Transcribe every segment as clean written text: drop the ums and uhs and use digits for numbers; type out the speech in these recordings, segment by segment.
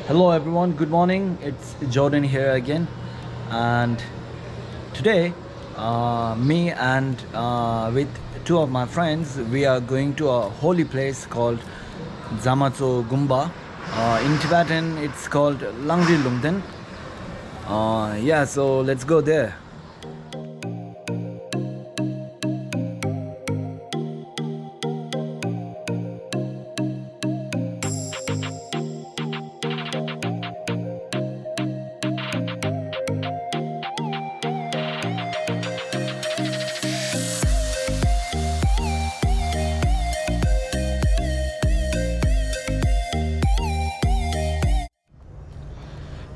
Hello everyone, good morning. It's Jordan here again, and today me and with two of my friends we are going to a holy place called Jamacho Gumba. In Tibetan it's called Langri Lungten. Yeah, so let's go there.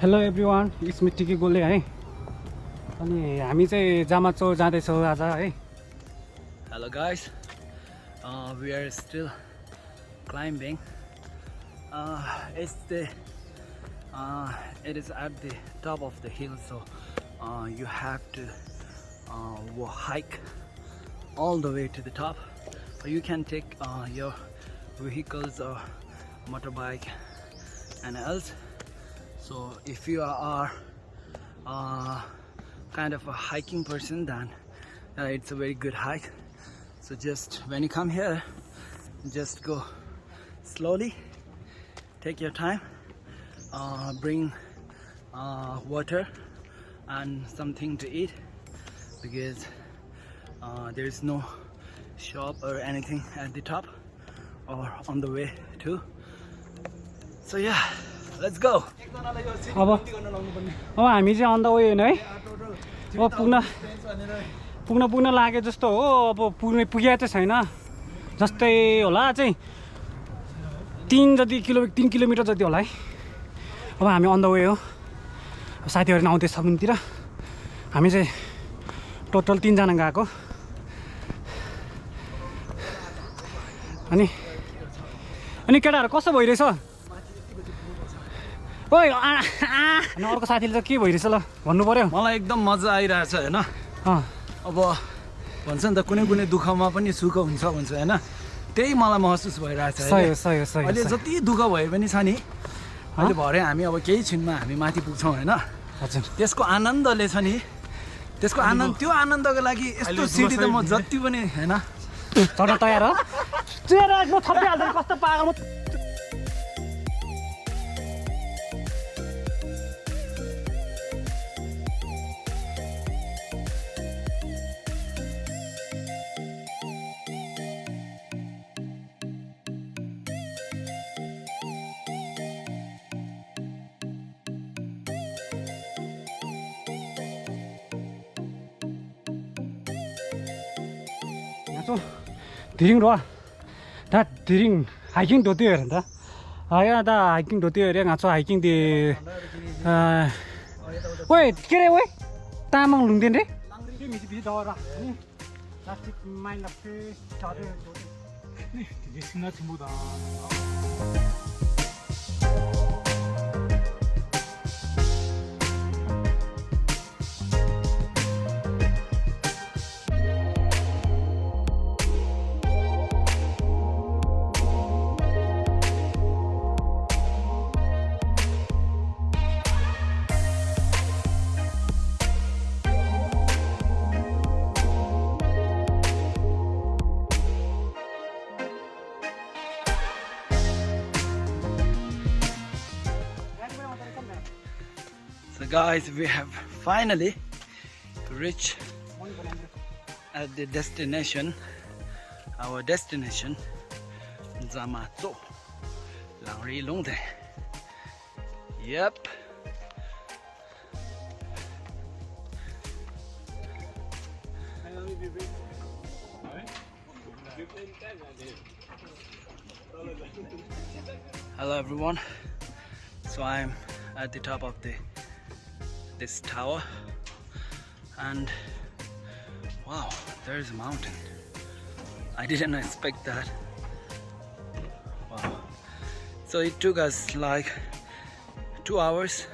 Hello everyone, it's me टिकी गोले है। अनि हामी चाहिँ जामाचो जाँदैछौँ आज है। Hello guys, we are still climbing. It is at the top of the hill, so you have to hike all the way to the top, or you can take your vehicles or motorbike and else. So if you are kind of a hiking person, then it's a very good hike. So just when you come here, just go slowly, take your time, bring water and something to eat, because there is no shop or anything at the top or on the way too. So yeah, let's go. अब हामी चाहिँ on the way है। अब पुग्न लागे जस्तो हो। अब पुगे चाहिँ छैन, जस्तै होला चाहिँ 3 किलोमिटर जति होला है। अब हामी अन द वे हो। साथीहरू आउँदैछ मुनितिर। हामी चाहिँ टोटल 3 जना गएको। अनि केटाहरू कस्तो भइरहेछ? ओइ अर्को साथीले चाहिँ के भइरहेछ ल भन्नु पर्यो। मलाई एकदम मजा आइरहेछ हैन। अब भन्छ नि त कुनै दुःखमा पनि सुख हुन्छ हैन, त्यही मलाई महसुस भइरहेछ। सही अहिले जति दुःख भए पनि छ नि, अहिले भरे हामी अब केही छिनमा हामी माथि पुग्छौँ हैन। हजुर, त्यसको आनन्दले छ नि, त्यसको आनन्द, त्यो आनन्दको लागि यस्तो सिडी त म जति पनि हैन चढ्न तयार हो। चेहरा म थपिहाल्दैन, कस्तो पागल म। Diring roa, that diring hiking do there, and I hiking do there, and so hiking the wait, get away. Tamang Lundin, So guys, we have finally reached at the destination, our destination, Jamacho Langri Lungten. Yep. Hello everyone. So I'm at the top of this tower, and wow, there is a mountain. I didn't expect that. Wow. So it took us like 2 hours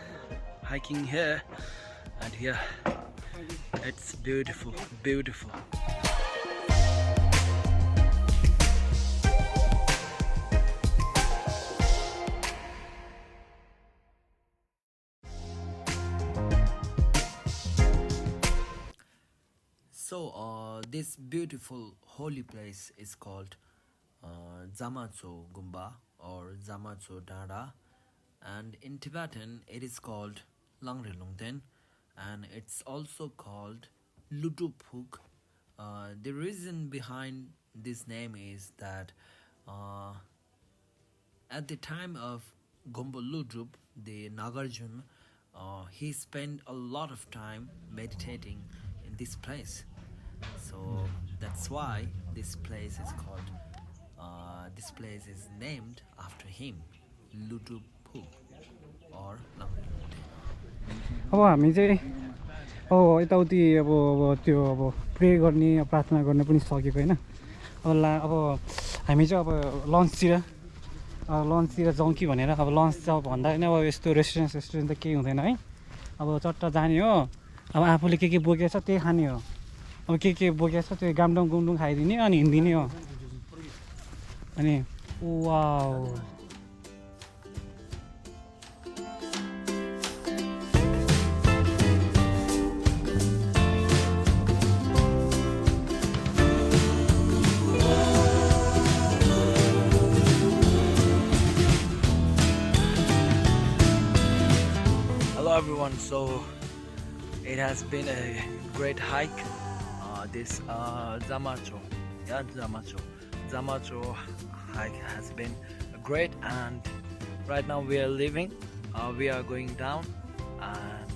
hiking here, and here it's beautiful. So this beautiful holy place is called Jamacho Gumba or Jamacho Dada, and in Tibetan it is called Langrilungten, and it's also called Lutupuk. The reason behind this name is that at the time of Gumba Ludup, the Nagarjuna, he spent a lot of time meditating in this place. So that's why this place is called, this place is named after him, Ludupu or Langrilungte. अब हामी चाहिँ अब यताउति अब त्यो अब pray गर्ने प्रार्थना गर्न पनि सकेको होइन अब हामी चाहिँ अब लन्चतिर जाउँ कि भनेर अब लन्च चाहिँ भन्दा पनि अब यस्तो रेस्टुरेन्ट त केही हुँदैन है अब चट्ट जाने हो अब आफूले के बोकेछ त्यही खाने हो अब के बोकेछ त्यो गुमडुङ खाइदिने अनि हिँडिदिने हो अनि wow Hello everyone, so it has been a great hike. This Jamacho hike has been great, and right now we are leaving. We are going down, and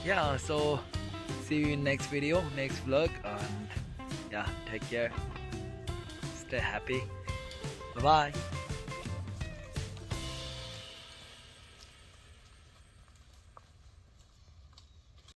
yeah, so see you in next video, next vlog, and yeah, take care, stay happy, bye bye.